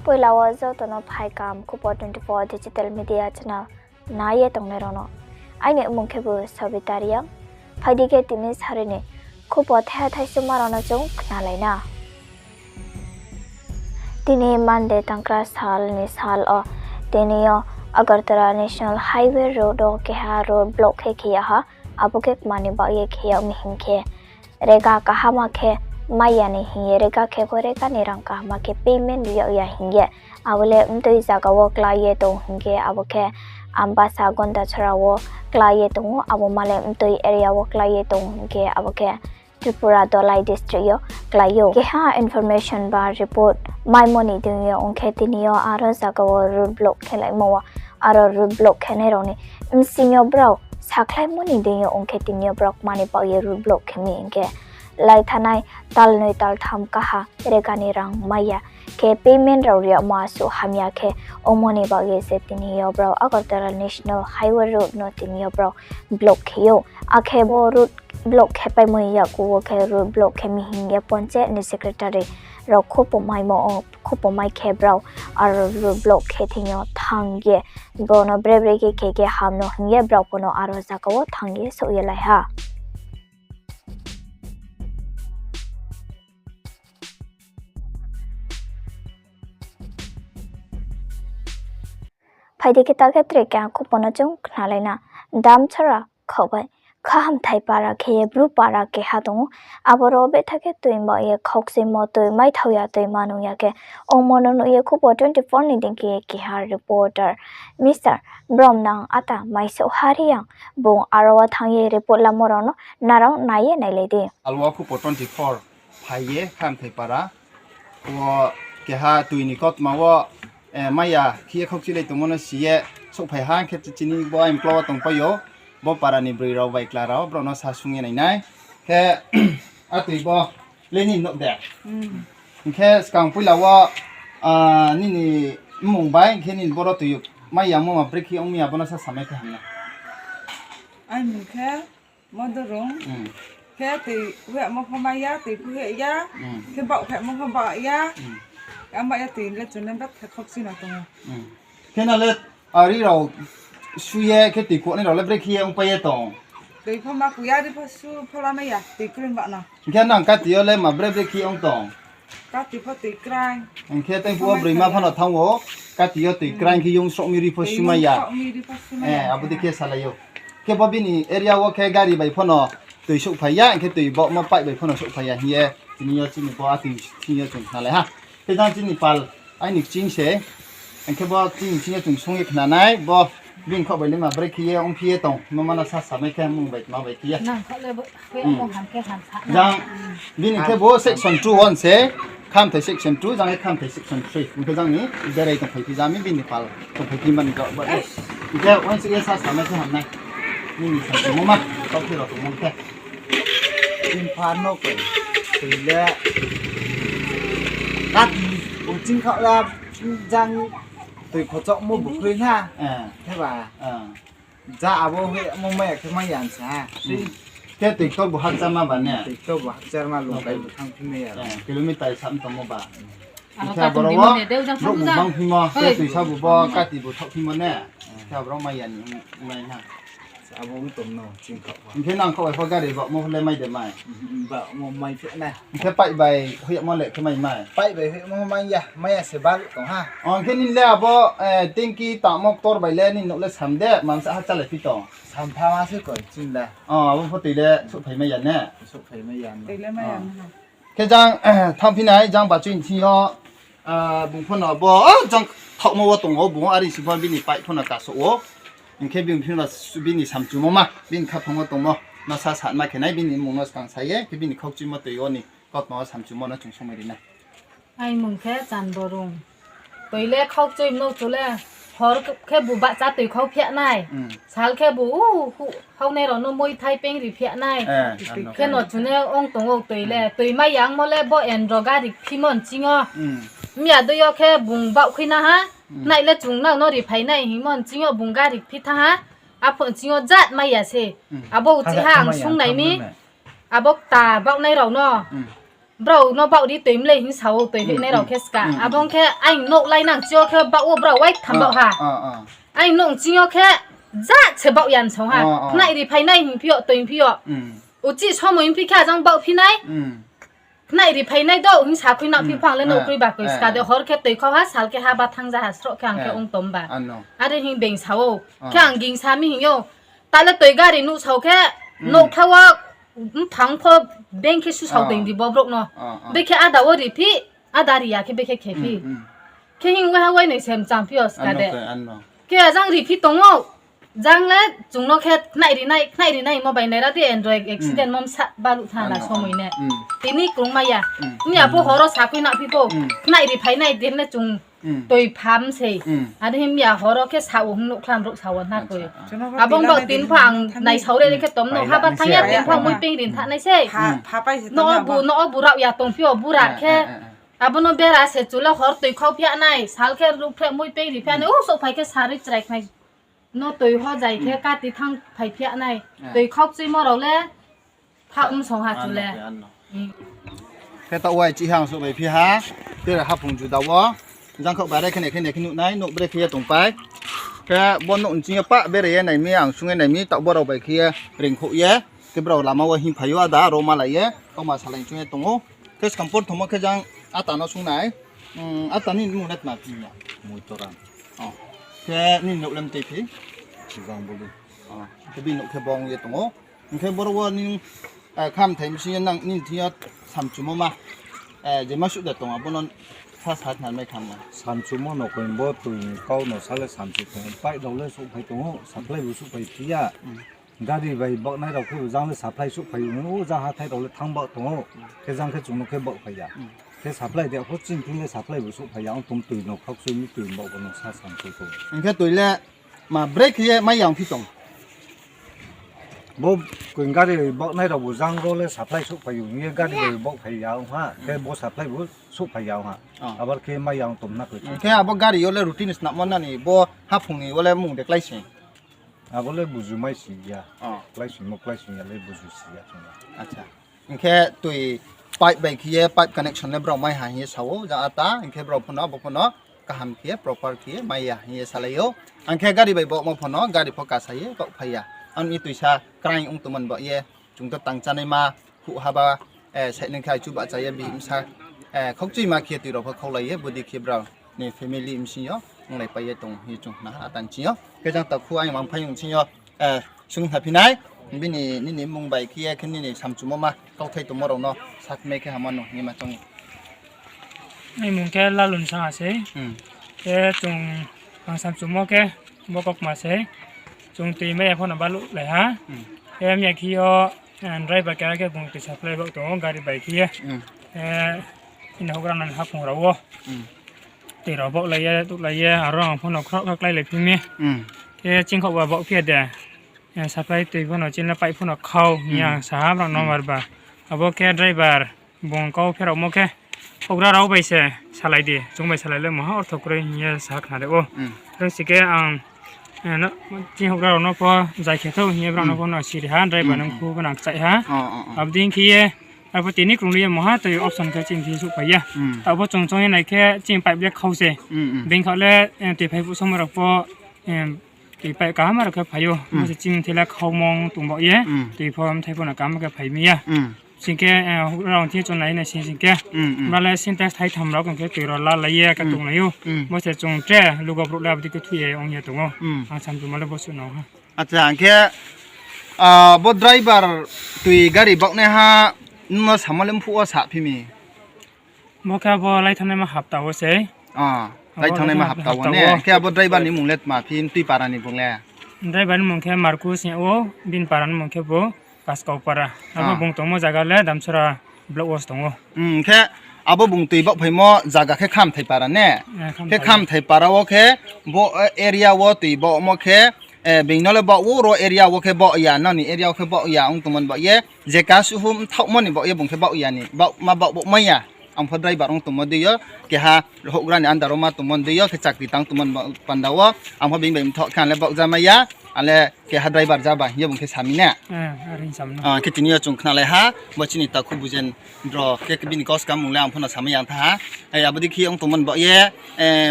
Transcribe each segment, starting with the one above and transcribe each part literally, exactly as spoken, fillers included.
Poila wo joto no phaikam Khupo twenty four digital media channel nai ye tongnai rao no. Aini mmung khebu Sabita Reang. Phai di khe tini sari ni khupo thaiha thaisuma rao no chung khnalai na. Tini Monday tangkra sal ni sal wo tini yo Agartala National Highway road wo keha road block khe khe ya ha, abo khe kma ni baoh ye khe yag mi hing khe, rega kahama khe mai ya ni hing ye, rega khe pho rega ni rang kahama khe payment ri yag ya hing ye, abo le mtoi zaga wo klái ye tong hing khe, abo khe Ambasa Gondachora wo klái ye tong ou, abo ma le mtoi area wo klái ye tong hing khe, abo khe Tripura Dhalai district yo klái ou. Keha information ba report maimo ni deing yo ong khe tini yo aro zaga wo road block khelaimo wo, aro road block khenai rao ni bsing yo brao sakhlaimo ni deing yo ong khe tini yo brao kma ni baoh ye road block khe mi hing khe, lai thanai talnoi taltham kaha rega ni rang mai ya khe payment rao ri yagmo asuh hamya khe ongmo ni baoh ye se tini yo brao Agartala National Highway road no tini yo brao block khe ou. Akhe bo road block khepaimo ni yakgu wo khe road block khe mi hing ye panchayat ni secretary rao khupo maimo, khupo mai khe brao aro road block khe thing yo thanng ye, bo no bre bre khe khe khe ham no hing ye brao pho no aro zaga wo thanng ye souh ye lai ha. Phai di khe ta khe tre keha khupo no chung khnalai na. Damchara khaoh bai Khahamthai para khe ye Bru para keha tong ou. Aboro betha khe tui baoh ye khaukchimo, tui maithao ya, tui ma nung ya khe ongmo no nuh ye khupo twenty four ni deing khe ye keha reporter Mister Bromnang Ata Maisouhha Reang bung aro wo thanng ye report lamo rao no nrao nai ye nailai di. Alwa khupo twenty four phai ye Khahamthai para wo keha tui ni kautma wo mai ya khe ye khaukchilai tongmo no si ye souhphai ha, khe chini bo aimklo wo tongpai ou, bo para ni broi rao bai chla rao brao no sa sung ye nai nai. Khe atoi bo le nini nouh de? Hing khe skang poila wo nini mmung bai hing khe nini boro tui mai yamo ma brekhe ong mi ya, bo no sa samai khe ham na. Aini khe Modorung. Khe tui hehmo pho mai ya, tui pho heh ya. Khe baoh phehmo pho baoh ya. Ama ya tui le chunai bat khe khaukchi no tong ou. Khe na le ari rao su ye khe tui kohnai rao le brekhe ye ongpai ye tong? Tui pho ma ku ya, ri pho su pho la mai ya, tui kroi ba no. Hing khe nang kati yo le ma bre brekhe ong tong? Kati pho tui krai. Hing khe tei phuh wo broima phano thanng ou, kati yo tui krai khe young sroh mi ri pho sumai ya. Abo dei khe salai ou. Khe bo bini area wo khe gari bai phano tui souhphai ya, hing khe tui baohmo pipe bai phano souhphai ya hing ye, tini yo chini bo atoi thing yo chung khnalai ha. Khe jang chini pal, aini kching se, hing khe bo chini thing yo chung sung ye khna nai, bo bini khaoh bai le ma brekhe ye ongphi ye tong, no ma no sa samai khe mung bai tma bai khe ye. Jang, bini khe bo section two on se, Khamthai section two, jang ye Khamthai section three. Hing khe jang ni berai tongphai phi jami bini pal tongphai phi mani khe uain se ye sa samai khe ham nai. Nini samchimo ma, kau khe rao tongmo khe. Bini pha no koi, tui le. Kati, uching khaoh la, jang, tui khochokmo bukroi na. Kheba. Ja abo hemo mai ya khe mai ya sa ha. Khe tui ktor bu hakcharma ba ne? Tui ktor bu hakcharma lungkai bu thanngphimai ya. Kilometer sam tongmo ba. Hing khe aboro wo brouh bu bangphimo, khe tuisa bu bo kati bu thaohphimo ne? Khe aboro mai ya ni mai ha. Abo ong tong no, ching khaoh pho. Hing khe nang khaoh bai pho gari baohmo le mai de mai? Baohmo mai phi nai. Hing khe pipe bai hoihmo le khe mai mai? Pipe bai hoihmo mai ya, mai ya se baluh tong ha. Hing khe nini le abo, tengki tangmo ktor bai le nini nouh le sam de, mansa ha chálai phi tong? Sampha ma se koi, chini le. Abo pho tui le souhphai mai ya ne? Souhphai mai ya. Khe jang, thanngphi nai, jang bachui ni thing yo, bung pho no bo, jang thaohmo wo tong ou, bung ari si pho bini pipe pho no kasouh ou. Hing khe bini phi no bini samchumo ma, bini khaphang wo tongmo, no sa satma khe nai, bini mmung no skang sa ye, khe bini khaukchuimo tui yo ni kautma wo samchumo no chung somai ri nai. Aini mmung khe Chanborung. Tui le khaukchuimo no chu le, hor khe bu bahcha tui khau phiah nai. Sal khe bu, uh, huh, haonai rao no moi thai peng ri phiah nai. Khe no chu ne ong tong ou tui le. Tui mai yangmo le bo endro gari phimo nching yo. Mya dei yo khe bung baohkhui na ha. Nai le chung nang no ri phai nai hingmo nching yo bung gari phi thanng ha. Aphuh nching yo jat mai ya se. Abo uchih ha ang sung nai mi. Abo kta baohnai rao no. Brao no baoh ri toi mlei hing sa ou, toi hoihnai rao khe ska. Abo ong khe aini nouh lai nang chi yo khe baoh wo brao wai tham baoh ha. Aini nouh ching yo khe jak se baoh ya nsong ha. Khnai ri phainai hing phi yo, toi phi yo. Uchih somoi phi khe ajang baoh phi nai. Khnai ri phainai do hing sa khui na phi phang le nouh kroi ba kroi ska de hor khe toi khau ha, sal khe ha ba thanng ja ha, sroh khe ang khe ong tom ba. Are hing being sa ou. Khe ang ging sa mi hing yo. Ta le toi gari nuh sao khe, nouhkha wo mphang pho beng khe susao toing di bo brouh no. Bekhe ada wo ri phi, ada ri ya khe bekhe khe phi. Khe hing waiha wai noi se mchang phi yo ska de. Khe ajang ri phi tong ou. Jang le chung no khe khnai ri nai, khnai ri nai mo bai nai ra di, android accident mo msa baluh tha na somoi ne. Tini krungmai ya. Ni apho horo sa khui na phi pho. Khnai ri phainai din le chung toi pham sei. Are him ya horo khe sa ou hing nouhkhlam brouh sa wo hna kroi. Abo ong bo tin pha ang naisao re khe tom no ha ba thanng ya tin pha mui ping rin tha nai sei. No bu, no bu rao ya tong phi yo bura khe. Abo no bera se chu le hor toi khau phi ya nai, sal khe ruhphreh mui ping ri phi ya nai, o souhphai khe sarui chrai khnai. No toi ho jai khe kati thanng phai phi ya nai. Toi khau kchuimo rao le, pha msong ha chu le. Khe taoh wai chih ha ang souhphai phi ha, tera haphung juda wo. Jangkhaoh bare khe nai khe nai khe nuh nai, nouh bre khe ye tongpai. Khe bo nouh nching yo pah bere ye nai mi, ang sung ye nai mi, taoh bo rao bai khe ye reingkhouh ye. Khe brao lama wo hing phai ou, ada aro malai ye, kauma salai chung ye tong ou. Khe skang porthomo khe jang ata no sung nai. Ata nini mmung le tma phi ya? Muitoran. Khe nini nouh le mtei phi? Chibang boli. Khe bini nouh khe bong ye tong ou. Hing khe boro wo nini khamthai bsing yo nang nini thing yo samchumo ma, je ma suh de tong abo no sa sa khnari mai kham na. Samchumo no koi bo toi ni kau no sa le samchu tong ou. Pipe rao le souhphai tong ou, supply bu souhphai phi ya. Gari bai baohnai rao khe bo jang le supply souhphai ou, o jang hathái rao le thanng baoh tong ou. Khe jang khe chung no khe baohphai ya. Khe supply de pho chini thing le supply bu souhphai ya, ong tong toi no khaukchoi mi toi baoh bo no sa samchu tong ou. Hing khe toi le ma break khe ye mai ya ongphi tong. Bo koi gari baohnai rao bo jang ro le supply souhphai ou hing ye gari bai baohphai ya ong ha, khe bo supply bu souhphai ya ong ha. Abar khe mai ya ong tom na koi. Hing khe abo gari yo le routine snamo nani bo haphung ni wo le mmung de klái sing. Abo le buju mai si ya. Klái singmo klái sing ya le buju si ya chung le. Hing khe toi pipe bai khe ye pipe connection le brao mai ha hing ye sa ou, jang ata, hing khe brao pho no, abo pho no kaham khe ye, proper khe ye mai ya hing ye salai ou. Ang khe gari bai baohmo pho no, gari pho kasa ye baohphai ya. Ang ni toisa kraing ong tongmo ni baoh ye, chung to tang chánaima, huh ha ba, saihnang khe aichu bahcha ye bihih bsa, khaukchuima khe ye toi rao pho khaulai ye, bodi khe brao ni family bsing yo onglaipai ye tong hing ye chung khna ha ata nching yo. Khe jang takhu ang mangphai ong ching yo, sung haphi nai, bini nini mmung bai khe ye khe nini samchumo ma kauthai tongmo rao no sakmai khe hama no hing ye ma choung ou. Aini mmung khe Lalun Sangha sei. Khe chung ang samchumo khe bo kaukma sei. Chung toi mai ya pho no baluhlai ha. Khe mya khe yo, driver keha khe bung toi supply baoh tong ou gari bai khe ye. Khe ini houhgra no haphung rao wo toi rao baohlai ye, tuhlai ye, aro ang pho no khraoh khe kláilai phi mi. Khe chingkhaoh ba baoh phi ya de. Supply toi pho no chini le pipe pho no khau hing ye ang sa ha brao no mar ba. Abo khe driver bung kau pheraomo khe houhgra rao bai se salai di, chung bai salai le mungha ortho kroi hing ye sa khnari ou. Aro si khe ang chini houhgra rao no pho zai khe thou hing ye brao no pho no siri ha, driver nung khu pho no kchaih ha. Abo dei khe ye, arpho tini krung ri ye mungha toi option khe chini thing souhphai ya. Taoh pho chung choung ye nai khe chini pipe le khau se. Being khaoh le, toi phai phuh somoi rao pho, toi pipe kaham rao khe phai ou. Bo se chini thing le khau mong tong baoh ye, toi pho mthai pho no kaham khe phai mi ya. Sing khe, rao thing chung nai nai sing sing khe, ma le Sintex thaitham rao khe toi rao lalai ye khe tonglai ou. Bo se chung tre lugo brouh le abo dei khe thui ye ong ye tong ou. Ang samchumo le bo suh no ha. Acha, hing khe, bo driver toi gari baohnaiha nung no samo le mphuh wo saphi mi? Bo khe abo lai thanngnaima hapta wo sei. Lai thanngnaima hapta wo ne? Hing khe abo driver ni mmung le tma phi, mtui para ni bung le? Driver ni mmung khe Markus hing ou, bini para ni mmung khe bo Kaskau para. Abo bung tongmo zaga le Damsora block wo se tong ou. Hing khe abo bung toi baohphaimo zaga khe Khamthai para ne? Khe Khamthai para wo khe bo area wo toi baohmo khe, being no le baoh ou, ro area wo khe baoh ya, nrao ni area wo khe baoh ya ong tongmo ni baoh ye, je kasuhu mthaohmo ni baoh ye bung khe baoh ya ni, ma baoh, baoh mai ya. Ang pho driver ong tongmo dei yo, keha houhgra ni under wo ma tongmo dei yo, khe chakri tang tongmo panda wo, ang pho bini bai mthoh khe ang le baoh ja mai ya, ang le keha driver ja ba hing ye bung khe sa mi na. Khe tini yo chung khnalai ha, bo chini takhu Bujen Bro, khe bini kau skang mung le ang pho no samai ya tha ha. Abo dei khe ong tongmo ni baoh ye,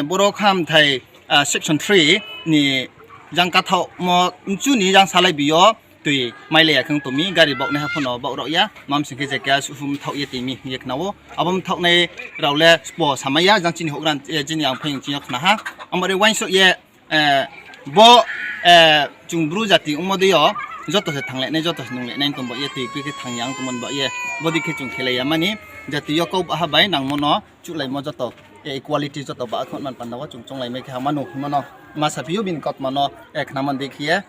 boro khamthai, section three ni jang kathaohmo mchu ni jang salai bi yo, tui mailai ya khe ong tong mi, gari baoh naiha pho no baoh rao ya, mamsing khe je keha suhum thaoh ye tui mi hing ye khna ou. Abo mthaohnai rao le sbo samai ya, jang chini houhgra, chini ang phaiyong chini yo khna ha. Abo re uaingsouh ye, bo, chung Bru jati ongmo dei yo, joto se thanglai nai, joto se nunglai nai tong baoh ye, tui kri khe thang ya ong tongmo ni baoh ye, bo dei khe chung khelai ya mani, jati yo kau baha bai nangmo no chuhlaimo joto, equality joto ba khon man panda wo chung chounglai mai khe hama no hingmo no, ma saphi ou bini kautma no, khna man dei khe ye,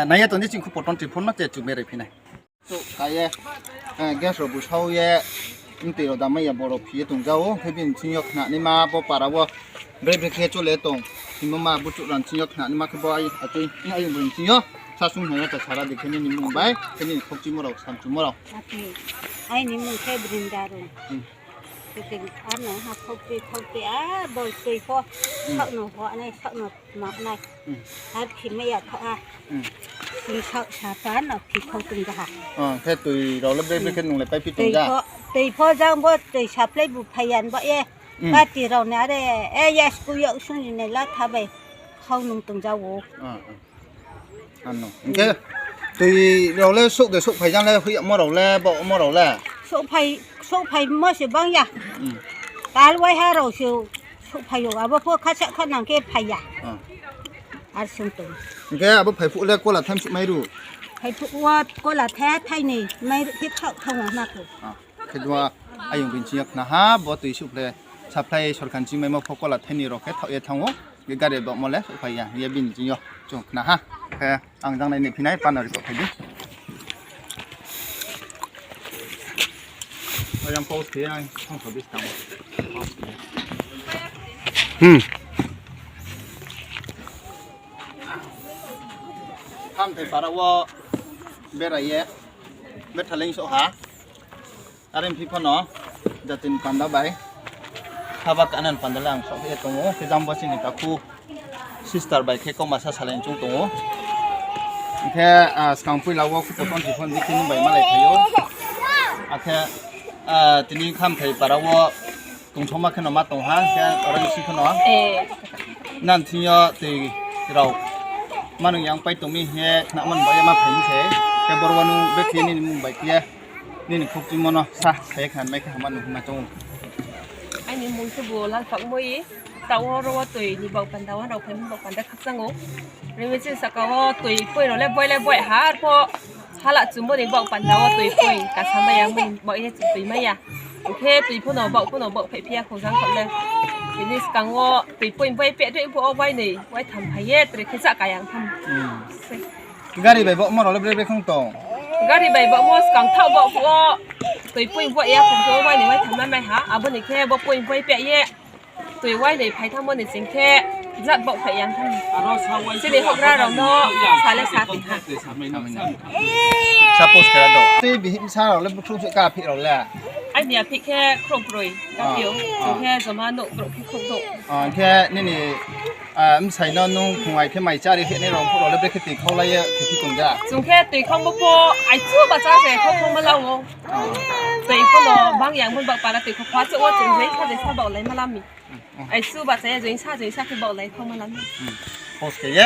nai ye tong di ching khu poton triphon no te chung berai phi nai. Ka ye, gas rao bu sao ye, mtui rao damai ya bo rao phi ye tong ja ou, khe bini ching yo khnanaima bo para wo, bre bre khe chole tong, hingmo ma buchuh rao ching yo khnanaima khe bo ai, atui, ayong bo ching yo, sasung hing yo ta sara di khe nini mung bai, khe nini khokchimo rao, samchumo rao. Aini mung khe Brinda Rung. Ano ha khokchi khokchi a bol tui pho, saoh no ho nai, saoh no ma nai. Ar phi mai ya tho a. Sing saoh sapa no phi khau tong ja ha. Khe tui rao le bre bre khe nung le paiphi tong ja. Tui pho jang bo tui supply bu phai ya ba ye. Party rao ni are, e ya school yo sung ni nai la tha bai khau nung tong ja ou. Hing khe tui rao le souh de souhphai jang le hoih yagmo rao le, baohmo rao le. Souhphaimo se bang ya. Kal waiha rao se souhphai ou, abo pho khasa khanang khe phai ya. Ar sung tong. Hing khe abo phaiphuh le kola thaimsuh mai ru? Phaiphuh wo kola thai thainoi mai ru khe thaoh thanng na kho. Khe dua ayong bini ching yo khna ha, bo tui supply, supply sorkar ni ching maimo pho kola thainoi rao khe thaoh ye thanng ou. Khe gari baohmo le souhphai ya hing ye bini ching yo chung khna ha. Khe ang jang nai ni phi nai, pa no ri kouh phai di. Ayang pause khe ang thanng kho di skang wo. Khamthai para wo berai ye, bethaleing souh ha. Are phi pho no, jati ni panda bai, haba kanan panda le ang souh ye tong ou, khe jang bo chini takhu sister bai khe kauma sa salai chung tong ou. Hing khe, skang poila wo khupo tong si phone di khe nung bai malai phai ou. Akhe, tini Khamthai para wo tongthoma khe no ma tong ha, khe oro ni si khe no. Nan thing yo tui rao manung yang pai tong mi hing ye khna man bai ye ma phai mi se. Khe boro wo nung bekhe nini mung bai khe ye nini khokchimo no sa khe khna mai khe hama nung hima choung ou. Aini mung khe bo Lalpakmoi, taoh wo ro wo tui ni baoh panda wo rao phai mi baoh panda khakchang ou. Rimi chini saka wo tui poi rao le boi le boi ha, arpho hala chumbo ni baoh panda wo tui poi kasa mai ya, mo baoh ye chung tui mai ya. Hing khe tui pho no baoh pho no baoh phaiphi ya khong jang khaoh le. Tini skang wo tui poi boi peh dei pho o wainoi waitham phai ye tre khe chah ka yang tham. Gari bai baohmo rao le bre bre khong tong? Gari bai baohmo skang thaoh baoh phuh wo tui poi baoh ya khong khe o wainoi waitham mai mai ha, abo ni khe bo poi boi peh ye tui wainoi phai thanngmo ni ching khe jat baoh phai yang tham. Chini houhgra rao no sa le sa tong ha. Suppose khe do. Tei bihih bsa rao le bkhrouh se kaphih rao le? Aini aphih khe khrouh broi kaphih ou. Hing khe joma nouh brouh khe khrouh douh. Hing khe nini bsai no nung phung ai khe mai chári hinai rao phuh rao le brekhe tui khaulai ye khe phi tong ja? Chung khe tui khau bo pho aichu bacha se khau khau ma la ou. Tui pho no bang yang mun baoh panda tui khau kha se o chung joi kha joi sa baoh lai ma la mi. Aichu bacha ye joi sa joi sa khe baoh lai khau ma la mi. Pause khe ye.